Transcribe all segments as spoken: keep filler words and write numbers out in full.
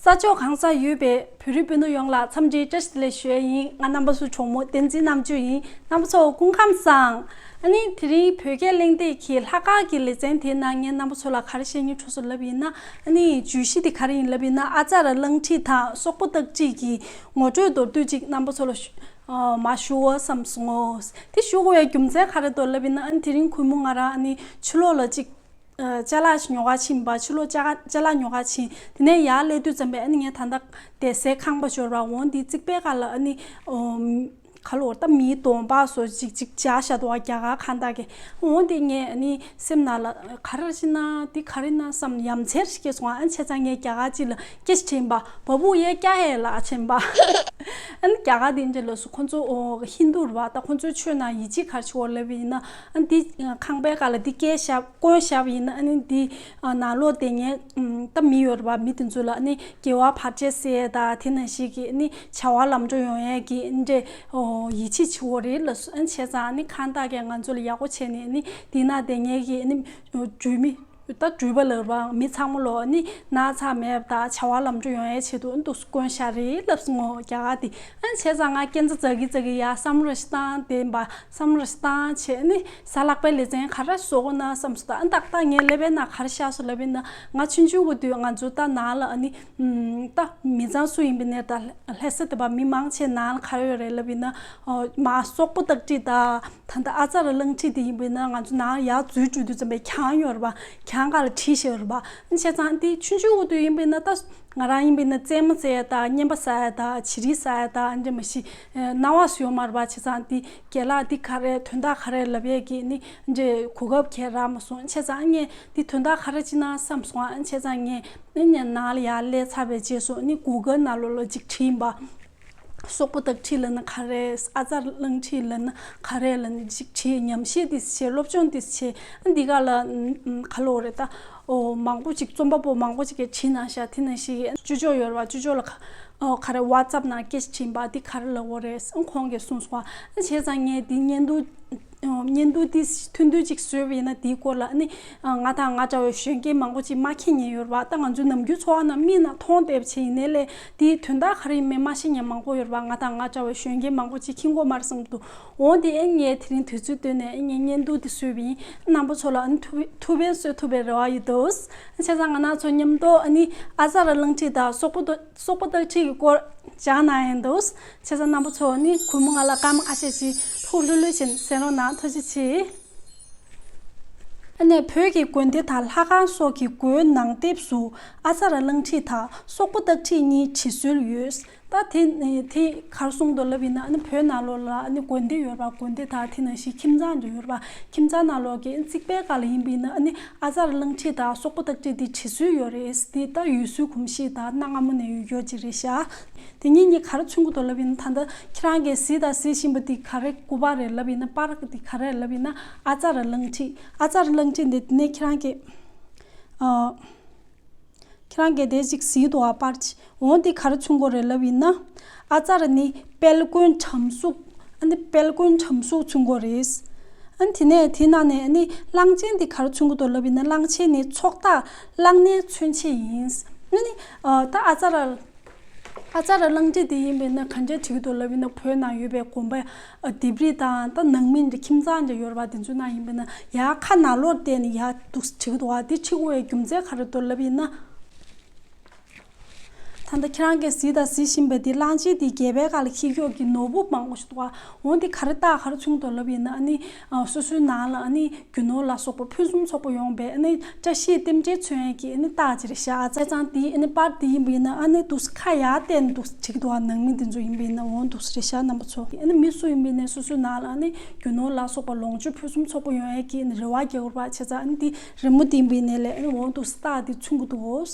རྟ་མཆོག་གང་སར་ཡོད་པའི་བོད་རིགས་སྤུན་ཟླ་ཡོངས་ལ་འཚམས་འདྲིའི་བཀྲ་ཤིས་བདེ་ལེགས་ཞུ་ཡ་ཡིན། ང་རྣམ་པ་ཚོའི་གྲོགས་མོ་བསྟན་འཛིན་རྣམ་དཔྱོད་ཡིན། རྣམ་པ་ཚོ་སྐུ་ཁམས་བཟང་། ཨ་ནི་དེ་རིང་བོད་སྐད་གླེང་སྟེགས་ཀྱི་ལྷག་དཀར་གྱི་ལེ་ཚན་དེའི་ནང་ངས་རྣམ་པ་ཚོ་ལ་ག་རེ་བཤད་སྙིང་འདོད་སོང་ལབ་ཡིན་ན། ཨ་ནི་བརྗོད་གཞི་དེ་ག་རེ་ཡིན་ལབ་ཡིན་ན། ཨ་ཙར་གླང་ཁྲིད་དང་སོག་པོ་སྟག་ཁྲིད་ཀྱི་ངོ་སྤྲོད་མདོར་བསྡུས་ཅིག་རྣམ་པ་ཚོ་ལ་ཞུ། ཨ། མ་ཞུ་བ་བསམ་སོང་ངོ་། དེ་ཞུ་དགོས་ཡ་རྒྱུ་མཚན་ག་རེ་འདུག་ལབ་ཡིན་ན། ཨ་ནི་དེ་རིང་གུས་མོ་ང་རང་ཨ་ནི་ཕྱི་ལོགས་ལ་ཅིག་ཨ། ཅ་ལག་ཉོ་ག་ཕྱིན་པ། ཕྱི་ལོགས་ཅ་ཅ་ལག་ཉོ་ག་ཕྱིན། དེ་ནས་ཡར་སླེབས་དུས་ཙམ་པས་ཨ་ནི་ངས་ད་ལྟ་བསྡད་སའི་ཁང་པ་འབྱོར་བ། འོང་དེ་རྩིག་པའི་ཁ་ལ་ཨ་ནི། ཨོ། ག་ལོར་ད་མིའི་གདོང་པ་བཟོ་ཅིག་ཅིག་སྦྱར་བཞག་འདུག་པ། རྒྱ་གར་ཁང་བདག་གིས། འོང་དེ་ངས་ཨ་ནི་སེམས་ནང་ལ་ག་རེ་ཞིག་ན་འདི་ག་རེ་ན་བསམ་ཡ་མཚན་སྐྱེས་སོང་། ཨ་ནི་བྱས་ཙང་ངས་རྒྱ་གར་ཅིག་ལ་སྐད་ཆ་དྲིས་པ། བ་བུ་ཡེ་ཀྱ་ཧེ་ལབ་ཕྱིན་པ། ཨ་ནི་རྒྱ་གར་དེ་འདྲ་ལ་སུ་ཁོང་ཚོ་ཨོ་ཧིན་དུ་རེད་པ། ད་ཁོང་ཚོའི་ཆོས་ནང་ཡིད་ཆེས་ག་རེ་བྱེད་ཀྱི་ཡོད་ལབ་པ་ཡིན་ན། ཨ་ནི་འདི་ཁང་པའི་སྒང་ལ་འདི་བཀལ་བཞག་བསྐོན་བཞག་པ་ཡིན་ན། ཨ་ནི་འདི་ནང་ལོགས་བསྡད་མཁན་ད་མི་ཡོད་རེད་པ། མི་དེ་ཚོ་ལ་ཨ་ནི་དགེ་བ་བར་ཆད་སེལ་ཡས་དང་། དེ་ནང་བཞིན་གྱི་ཨ་ནི་བྱ་བ་ལམ་འགྲོ་ཡོང་ཡས་ཀྱི་འདྲ་ཨོ་ཡིད་ཆེས་བྱེད་ཀྱི་ཡོད་རེད་ལབ་སོང་། ཨ་ནི་བྱས་ཙང་ཨ་ནི་ཁང་བདག་གིས་ང་ཚོ་ལ་ཡག་པོ་བྱས་ནས། ཨ་ནི་འདི་ནང་བསྡད་མཁན་གྱི་ཨ་ནི་འགྲུལ་མི། ད་འགྲུལ་པ་ལབ་པ། མི་ཚང་མ་ལོ་ཨ་ནི་ན་ཚ་མེད་པ་དང་བྱ་བ་ལམ་འགྲོ་ཡོང་ཡས་ཆེད་དུ་ཨ་ནི་འདུག་སེ་བསྐོན་བཞག་རེད་ལབ་སོང་ངོ་། རྒྱ་གར་དེ། ཨ་ནི་བྱས་ཙང་ང་ཁྱད་མཚར་ཙག་གི་ཙག་གི་ཡ་བསམ་བློ་ཞིག་བཏང་བསྡད་པ། བསམ་བློ་ཞིག་བཏང་བྱས། ཨ་ནི་གཟའ་ལྷག་པའི་ལེ་ཚན་ག་རེ་བཟོ་དགོས་ན་བསམ་སོང་། ད་ཨ་ནི་ཏག་ཏག་ངའི་ཀླད་པའི་ནང་ག་རེ་ཤར་སོང་ལབ་པ་ཡིན་ན། ང་ཆུང་ཆུང་གི་དུས་ང་ཚོ་ད་ནང་ལ་ཨ་ནི་ད་མི་ཚང་སུ་ཡིན་པ་ཡིན་ནའི་ད་ལྷ་ས་དེ་པ་མི་མང་ཆེ་ནང་ལ་ག་རེ་ཡོད་རེད་ལབ་པ་ཡིན་ན། མར་སོག་པོ་སྟག་ཁྲིད་དང་། ད་ལྟ་ཨ་ཙར་གླང་ཁྲིད་དེ་ཡིན་པ་ཡིན་ན། ང་ཚོ་ནང་ཡར་འཛུལ་འགྲོ་དུས་ཙམ་པས་གྱང་ཡོད་རེད་པ། གྱང་སྒང་ལ་བྲིས་བཞག་ཡོད་རེད་པ། བྱས་ཙང་དེ་ཆུང་ཆུང་གི་དུས་ཡིན་པ་ཡིན་ན། ད་ང་རང་ཡིན་པ་ཡིན་ན་རྩེད་མོ་རྩེ་ཡ་དང་། རྔན་པ་ཟ་ཡ་དང་། བྱི་རིལ་ཟ་ཡ་དང་། འདྲ་མ་གཞི་སྣང་བ་སུ་ཡོད་མ་རེད་པ། བྱས་ཙང་དེ་རྒན་ལགས་འདི་ག་རེ་དོན་དག་ག་རེ་ལབ་ཡས་ཀྱི་ནི་འདྲ་གོ་སྐབས་ཁྱེད་རག་མ་སོང་། བྱས་ཙང་ངས་འདི་དོན་དག་ག་རེ་ཅིག་ན་བསམ་སོང་། བྱས་ཙང་ངས་ནི་ནང་ལ་ཡར་སླེབས་ཚར་བའི་རྗེས་སུ་ནི་གུ་གལ་ནང་ལོགས་ལ་ཅིག་བྲིས་པ། སོག་པོ་སྟག་ཁྲིད་ལབ་ན་ག་རེ། ཨ་ཙར་གླང་ཁྲིད་ལབ་ན་ག་རེ་ལབ་ནས་ཅིག་བྲིས། ཉམས་ཞིབ་དེ་བྱས། སློབ་སྦྱོང་དེ་བྱས། འདི་ག་ལ་ག་ལོ་རེད་ད། ཨོ་མང་པོ་ཅིག་རྩོམ་པ་པོ་མང་པོ་ཅིག་གིས་བྲིས་གནང་ཤག་དེ་ནང་བཞིན་ཅོ་ཅོ་ཡོད་རེད་པ། ཅོ་ཅོ་ལ་ག་ཨོ་ག་རེ་ཝ་ཙབ་ནང་སྐད་ཆ་དྲིས་པ། འདི་ག་རེ་ལབ་དགོས་རེད། ཁོང་གིས་གསུངས་སོང་། བྱས་ཙང་ངས་འདི་བརྙན་ཐུང་། བརྙན་ཐུང་འདི་ཐུང་ཐུང་ཅིག་བཟོས་པ་ཡིན་ན། དེའི་སྐོར་ལ་ནི་ང་དང་ང་འདྲ་བའི་གཞོན་སྐྱེས་མང་པོ་ཅིག་མ་མཁྱེན་མཁན་ཡོད་རེད་པ། ད་ང་ཚོའི་ནམ་རྒྱུན་འཚོ་བ་ནང་མིག་ནང་མཐོང་བསྡད་པ་ཅིག་ཡིན་ནའི་ལས། དེའི་དོན་དག་ག་རེ་ཡིན་མིན་མ་ཤེས་མཁན་མང་པོ་ཡོད་རེད་པ། ང་དང་ང་འདྲ་བའི་གཞོན་སྐྱེས་མང་པོ་ཅིག་མཁྱེན་གྱི་ཡོད་མ་རེད་བསམ་གྱི་འདུག་འོ་དེ་ཨེ་ངས་དེ་རིང་དུས་ཚོད་བཏོན་ནས་ཨེ་ངས་བརྙན་ཐུང་འདི་བཟོས་པ་ཡིན། རྣམ་པ་ཚོ་ལ་ཨ་ནི་ཐུགས་ཕན་གསོས་ཐུབ་པའི་རེ་བ་ཡོད་འདུག་བྱས་ཙང་ང་རང་ཚོ་མཉམ་དུ་ཨ་ནི་ཨ་ཙར་གླང་ཁྲིད་དང་སོག་པོ་སྟག་སོག་པོ་སྟག་ཁྲིད་ཀྱི་སྐོར་སྦྱང་གནང་ཡིན་འདུག་བྱས་ཙང་རྣམ་པ་ཚོ་ནི་གུས་མོ་ང་ལ་སྐར་མ་ཁ་ཤས་ཤིག་ལྷུག་ལྷུག་ལྷུག་བྱས་ནས་གསན་རོགས་གནང་། ཐུགས་རྗེ་ཆེ། ཨ་ནི་བོད་ཀྱི་དགོན་སྡེ་དང་ལྷ་ཁང་སོགས་ཀྱི་སྒོའི་ནང་ལྡེབས་སུ་ཨ་ཙར་གླང་ཁྲིད་དང་སོག་པོ་སྟག་ཁྲིད་གཉིས་བྲིས་སྲོལ་ཡོད། ད་དེ་དེ་ག་རེ་གསུངས་འདུག་ལབ་ཡིན་ན། ཨ་ནི་བོད་ནང་ལོགས་ལ་ཨ་ནི་དགོན་སྡེ་ཡོད་རེད་པ། དགོན་སྡེ་དང་དེ་ནང་བཞིན་ཁྱིམ་ཚང་འདྲ་ཡོད་རེད་པ། ཁྱིམ་ཚང་ནང་ལོགས་ཀྱི་རྩིག་པའི་སྒང་ལ་ཡིན་པ་ཡིན་ན། ཨ་ནི་ཨ་ཙར་གླང་ཁྲིད་དང་སོག་པོ་སྟག་ཁྲིད་དེ་བྲིས་སྲོལ་ཡོད་རེད། དེ་ད་ཡུལ་སྲོལ་གོམས་གཤིས་དང་གནའ་སྔ་མོ་ནས་ཡོད་ཡོད་ཅིག་རེད་ཤག་དེ་གཉིས་གཉིས་ག་རེ་མཚོན་གྱི་འདུག་ལབ་ཡིན་ན། ད་ལྟ་ཁྱེད་རང་གིས་གཟིགས་དང་གཟིགས་བཞིན་པ་དེ་ག་རེ་སྐུ་པར་རེད་ལབ་ཡིན་ན། པར་དེ་ག་རེ་རེད་ལབ་ཡིན་ན། ཨ་ཙར་གླང་ཁྲིད། ཨ་ཙར་གླང་ཁྲིད་འདི་དེ་ནས་ཁྱེད་རང་གིས་ཨ། ཁྱེད་རང་གིས་དེ་ཅིག་གཟིགས་འདུག་པ། པར་ཅིག་འོ་འདི་ག་རེ་མཚོན་གྱི་རེད་ལབ་ཡིན་ན། ཨ་ཙར་ནི་དཔལ་མགོན་དྲམ་གཟུགས། ཨ་ནི་དཔལ་མགོན་དྲམ་གཟུགས་མཚོན་གྱི་རེད། ཨ་ནི་དེ་ནས་དེ་ནང་ནས་ཨ་ནི་གླང་ཆེན་འདི་ག་རེ་མཚོན་གྱི་འདུག་ལབ་ཡིན་ན། གླང་ཆེན་ནི་ཚོགས་བདག་གླང་ནའི་མཚོན་བྱེད་ཡིན། ཨ་ནི་ཨ་ད་ཨ་ཙར་ཨ་ཙར་གླང་ཁྲིད་དེ་ཡིན་པས་ན་ག་འདྲས་བྲིས་འདུག་ལབ་ཡིན་ན། བོད་ནང་ཡོད་པའི་དགོན་པ་ལྡེབས་རིས་དང་། ད་ནང་མི་འདྲ་ཁྱིམ་ཚང་འདྲ་ཡོད་རེད་པ། དེ་ཚོའི་ནང་ཡིན་པས་ན་ཡར་ཁ་ནང་ལོགས་བལྟས་ནས་ཡར་འདུག་བྲིས་འདུག་པ། དེ་བྲིས་དགོས་པའི་རྒྱུ་མཚན་ག་རེ་འདུག་ལབ་ཡིན་ན། ད་ལྟ་ཁྱེད་རང་གིས་གཟིགས་དང་གཟིགས་བཞིན་པ་འདི་གླང་ཆེན་འདི་སྒལ་པའི་སྒང་ལ་འཁྱེར་ཡོད་ཀྱི་ནོར་བུ་མང་པོ་ཞིག་འདུག་པ། འོ་འདི་ག་རེ་རྟགས་ག་རེ་མཚོན་འདུག་ལབ་ཡིན་ན། ཨ་ནི་སོ་སོའི་ནང་ལ་ཨ་ནི་རྒྱུ་ནོར་ལ་སོགས་པ་ཕུན་སུམ་ཚོགས་པ་ཡོང་བའི་ཨ་ནི་བཀྲ་ཤིས་རྟེན་འབྲེལ་མཚོན་ཡས་ཀྱི་ཨ་ནི་རྟགས་ཅིག་རེད་ཤག་བྱས་ཙང་དེ་ཨ་ནི་པར་དེ་ཡིན་པ་ཡིན་ན། ཨ་ནི་འདུག་སེ་ཁ་ཡར་བལྟས་ནས་འདུག་སེ་བྲིས་འདུག་པ། ནང་མི་དེ་ཚོ་ཡིན་པ་ཡིན་ན། འོ་འདུག་སེ་རེད་ཤག་རྣམ་པ་ཚོ། ཨ་ནི་མི་སུ་ཡིན་པ་ཡིན་ན་སོ་སོའི་ནང་ལ་ཨ་ནི་རྒྱུ་ནོར་ལ་སོགས་པ་ལོངས་སྤྱོད་ཕུན་སུམ་ཚོགས་པ་ཡོང་ཡས་ཀྱི་ཨ་ནི་རེ་བ་རྒྱག་དགོས་པ། བྱས་ཙང་ཨ་ནི་དེ་རི་མོ་དེ་ཡིན་པ་ཡིན་ནའི་ལས་ཨ་ནི་འོ་འདུག་སེ་རྟགས་དེ་མཚོན་གྱི་འདུག་གོ།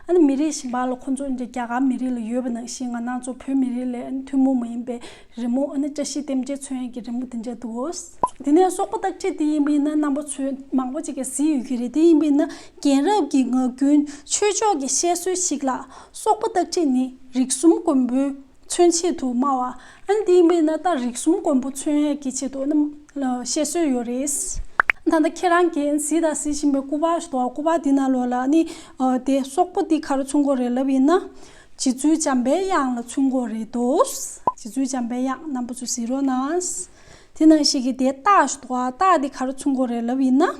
ཨ་ནི་མི་རིགས་གཞན་པ་ལ་ཁོ་ཚོ་འདྲ་རྒྱ་གར་མི་རིགས་ལ་ཡོད་པ་ནང་བཞིན་ང་རང་ཚོ་བོད་མི་རིགས་ལ་ཨ་ནི་ཐུན་མོང་མ་ཡིན་པའི་རི་མོ། ཨ་ནི་བཀྲ་ཤིས་རྟེན་འབྲེལ་མཚོན་ཡས་ཀྱི་རི་མོ་དེ་འདྲ་འདུག་གོ། དེ་ནས་སོག་པོ་སྟག་ཁྲིད་དེ་ཡིན་པ་ཡིན་ན་རྣམ་པ་ཚོས་མང་པོ་ཅིག་གིས་གཟིགས་ཡོད་ཀྱི་རེད། དེ་ཡིན་པ་ཡིན་ན་རྒན་རབས་ཀྱི་ངག་རྒྱུན་ཆོས་ཕྱོགས་ཀྱི་བཤད་སྲོལ་ཞིག་ལ་སོག་པོ་སྟག་ཁྲིད་ནི་རིགས་གསུམ་མགོན་པོའི་མཚོན་བྱེད་དུ་སྨྲ་བ། ཨ་ནི་དེ་ཡིན་པ་ཡིན་ན་ད་རིགས་གསུམ་མགོན་པོ་མཚོན་ཡས་ཀྱི་ཆེད་དུ་ཨ་ནི་བཤད་སྲོལ་ཡོད་རེད། ད་ལྟ་ཁྱེད་རང་གིས་གཟིགས་དང་གཟིགས་བཞིན་པའི་སྐུ་པར་ཞིག་འདུག་པ། སྐུ་པར་འདི་ནང་ལོགས་ལ་ཨ་ནི་དེ་སོག་པོ་འདི་ག་རེ་མཚོན་གྱི་རེད་ལབ་ཡིན་ན། རྗེ་བཙུན་འཇམ་པའི་དབྱངས་ལ་མཚོན་དགོས་རེད་དོ། རྗེ་བཙུན་འཇམ་པའི་དབྱངས་རྣམ་པ་ཚོ་གཟིགས་རོགས་གནང་། དེ་ནང་བཞིན་གྱི་དེ་རྟགས་ཞིག་འདུག་ག་རྟགས་དེ་ག་རེ་མཚོན་དགོས་རེད་ལབ་ཡིན་ན།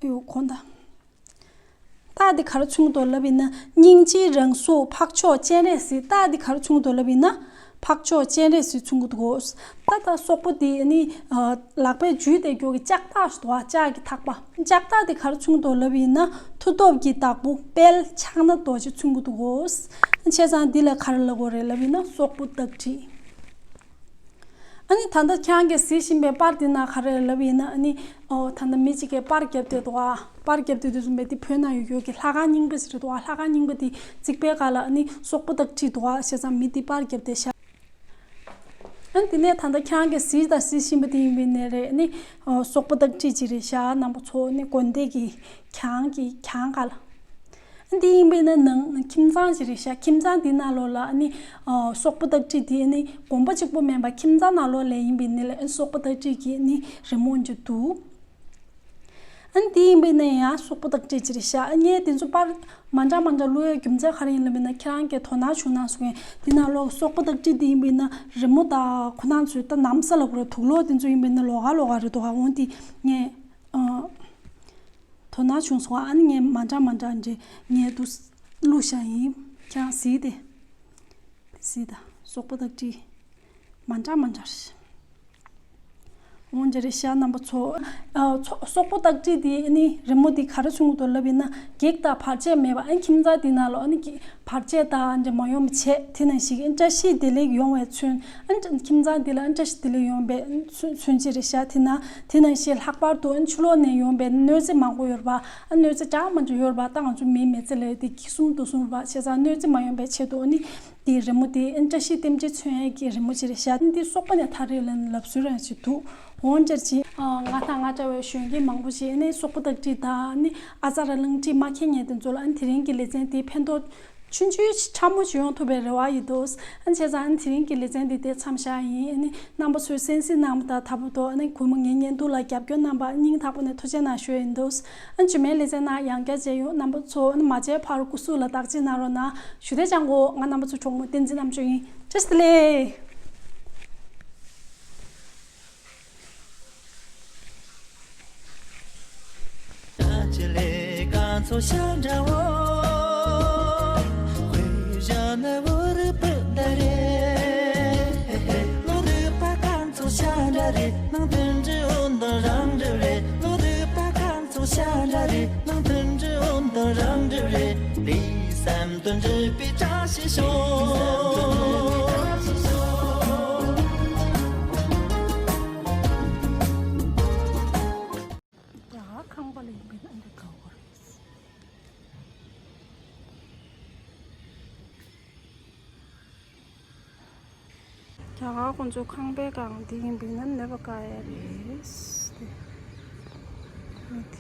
ཡོ་གོ་ད། རྟགས་འདི་ག་རེ་མཚོན་གྱི་འདུག་ལབ་ཡིན་ན། སྙིང་རྗེའི་རང་གཟུགས་འཕགས་མཆོག་སྤྱན་རས་གཟིགས། རྟགས་འདི་ག་རེ་མཚོན་གྱི་འདུག་ལབ་ཡིན་ན། འཕགས་མཆོག་སྤྱན་རས་གཟིགས་མཚོན་གྱི་འདུག་གོ། ད་ལྟ་སོག་པོ་འདི་ནི་ལག་པས་འཇུས་ཏེ་མགྱོགས་ཀྱི་ལྕགས་ཐག་ཞིག་འདུག་ག་ལྕགས་ཀྱི་ཐག་པ། ལྕགས་ཐག་འདི་ག་རེ་མཚོན་གྱི་འདུག་ལབ་ཡིན་ན། མཐུ་སྟོབས་ཀྱི་བདག་པོ་དཔལ་ཕྱག་ན་རྡོ་རྗེ་མཚོན་གྱི་འདུག་གོ། བྱས་ཙང་འདི་ལ་ག་རེ་ལབ་དགོས་རེད་ལབ་ཡིན་ན་སོག་པོ་བརྡ་བྲིས། ཨ་ནི་ད་ལྟ་ཁྱེད་རང་གིས་གཟིགས་བཞིན་པའི་པར་འདི་ན་ག་རེ་ལབ་ཡིན་ན། ཨ་ནི་ཨོ་ད་ལྟ་མི་གཅིག་གིས་པར་བརྒྱབ་བསྡད་འདུག་ག་པར་བརྒྱབ་བསྡད་དུས་ཙམ་པས་འདི་བོད་ནང་ཡོད་ཡོད་ཀྱི་ལྷ་ཁང་རྙིང་པ་ཞིག་རེད་འདུག་ག་ལྷ་ཁང་རྙིང་པ་འདི་རྩིག་པའི་སྒང་ལ་ཨ་ནི་སོག་པོ་བརྡ་བྲིས་འདུག་ག་བྱས་ཙང་མི་འདི་པར་བརྒྱབ་བསྡད་ཤག་ཨ་ནི་དེ་ནས་ད་ལྟ་ཁྱེད་རང་གིས་གཟིགས་དང་གཟིགས་བཞིན་པ་དེ་ཡིན་པའི་ནས་རེད། ཨ་ནི་ཨོ་སོག་པོ་བརྡ་བྲིས་ཅིག་རེད་ཤག་རྣམ་པ་ཚོ། ཨ་ནི་དགོན་སྡེ་གི་གྱང་གི་གྱང་སྒང་ལ། འདི་ཡིན་པས་ན་ནང་ཁྱིམ་ཚང་ཞིག་རེད་ཤག་ཁྱིམ་ཚང་འདི་ནང་ལོགས་ལ་ཨ་ནི་ཨ་སོག་པོ་བརྡ་བྲིས་འདི་ཨ་ནི་དགོན་པ་གཅིག་པོ་མིན་པ་ཁྱིམ་ཚང་ནང་ལོགས་ལ་ཡིན་པས་ནི་ལ་ཨ་ནི་སོག་པོ་བརྡ་བྲིས་ཀྱི་ཨ་ནི་རི་མོ་འདི་འདུག་ཨ་ནི་འདི་ཡིན་པས་ན་ཡང་སོག་པོ་བརྡ་བྲིས་ཅིག་རེད་ཤག་ཨ་ངས་དེ་ཚོ་པར་མ་འདྲ་མ་འདྲ་བླུག་ཡའི་རྒྱུ་མཚན་ག་རེ་ཡིན་ལབ་ན་ཁྱེད་རང་གིས་དོ་སྣང་བྱུང་ན་གསུང་ཡས། འདི་ནང་ལོགས་སོག་པོ་བརྡ་བྲིས་འདི་ཡིན་པས་ན་རི་མོ་དང་ཁོ་རང་ཚོའི་ད་ནམ་ས་ལ་གོ་ར་དུག་ལོག་དེ་ཚོ་ཡིན་པས་ན་ལོགས་ཀ་ལོགས་ཀ་རེད་འདུག་ག་འོ་འདི་ངས་ཨ། དོ་སྣང་བྱུང་སོང་། ཨ་ནི་ངས་མ་འདྲ་མ་འདྲ་འདྲ་ངས་འདུག་བླུགས་བཞག་ཡིན། ཁྱེད་རང་གཟིགས་ཏེ། གཟིགས་དང་། སོག་པོ་བརྡ་བྲིས་མ་འདྲ་མ་འདྲ་རེད། འོ་འདྲ་རེད་ཤག་རྣམ་པ་ཚོ། ཨ་ཚོ་སོག་པོ་བརྡ་བྲིས་དེ་ཨ་ནི་རི་མོ་དེ་ག་རེ་མཚོན་གྱི་འདུག་ལབ་ཡིན་ན་གེགས་དང་བར་ཆད་མེད་པ། ཨ་ནི་ཁྱིམ་ཚང་དེ་ནང་ལོགས་ཨ་ནི་གེགས་བར་ཆད་དང་འདྲ་མ་ཡོང་བ་བྱས། དེ་ནང་བཞིན་བཀྲ་ཤིས་བདེ་ལེགས་ཡོང་བའི་མཚོན། ཨ་ནི་ཁྱིམ་ཚང་འདི་ལ་ཨ་ནི་བཀྲ་ཤིས་བདེ་ལེགས་ཡོང་བའི་མཚོན་མཚོན་བྱེད་རེད་ཤག་དེ་ན་དེ་ནང་བཞིན་ལྷག་པར་དུ་ཨ་ནི་ཕྱི་ལོགས་ནས་ཡོང་བའི་གནོད་འཚེ་མང་པོ་ཡོད་རེད་པ། ཨ་གནོད་འཚེ་གྲངས་མང་པོ་ཡོད་རེད་པ། ད་ང་ཚོ་མིའི་མི་ཚེ་ལ་དེ་ཁྱི་གསུམ་དུག་གསུམ་རེད་པ། བྱས་ཙང་གནོད་འཚེ་མ་ཡོང་བའི་ཆེད་དུ་ཨ་ནི་དེ་རི་མོ་དེ་ཨ་ནི་བཀྲ་ཤིས་རྟེན་འབྲེལ་མཚོན་ཡས་ཀྱི་རི་མོ་ཅིག་རེད་ཤག་ཨ་ནི་དེ་སོག་པོ་ནས་ཐར་རེད་ལབ་ལབ་སྲོལ་རང་ཅིག་འདུག་འོ་འདྲ་ཅིག་ཨ་ང་དང་ང་འདྲ་བའི་གཞོན་སྐྱེས་མང་པོ་ཞིག་ཨ་ནི་སོག་པོ་བརྡ་བྲིས་དང་ཨ་ནི་ཨ་ཙ་ར་གླང་བྲིས་མ་མཁྱེན་མཁན་དེ་ཚོ་ལ་ཨ་ནི་དེ་རིང་གི་ལེ་ཚན་དེ་ཕན་ཐོགས་ཆུང་ཆུང་ཕྲ་མོ་ཞིག་ཡོང་ཐུབ་པའི་རེ་བ་ཡོད་འདུག་ཨ་ནི་བྱས་ཙང་ཨ་ནི་དེ་རིང་གི་ལེ་ཚན་འདི་དེ་མཚམས་བཞག་ཡིན། ཨ་ནི་རྣམ་པ་ཚོས་གསན་གཟིགས་གནང་བ་དང་ད་བར་དུ་ཨ་ནི་གུས་མོ་ངའི་བརྙན་ཐུང་ལ་རྒྱབ་སྐྱོར་གནང་བར་སྙིང་ཐག་པ་ནས་ཐུགས་རྗེ་གནང་ཞུ་ཡིན་འདུག་ཨ་ནི་རྗེས་མའི་ལེ་ཚན་ནང་ཡང་བསྐྱར་མཇལ་ཡོང་། རྣམ་པ་ཚོ་ཨ་ནི་མ་མཇལ་བར་སྐུ་གཟུགས་ལ་བདག་གཅེས་གནང་རོགས་གནང་ཞུ། དེ་ཅང་གོ་ང་རྣམ་པ་ཚོ་གྲོགས་མོ་བསྟན་འཛིན་རྣམ་དཔྱོད་ཡིན། བཀྲ་ཤིས་བདེ་ལེགས། ཡ་ཁང་པ་ལ་ཡིན་པས་ན་འདི་དགའ་བོ་རེད། རྒྱ་གར་ཁོང་ཚོའི་ཁང་པའི་སྒང་འདི་ཡིན་པས་ན་གནོད་པ་དཀའ་ཡ་རེད།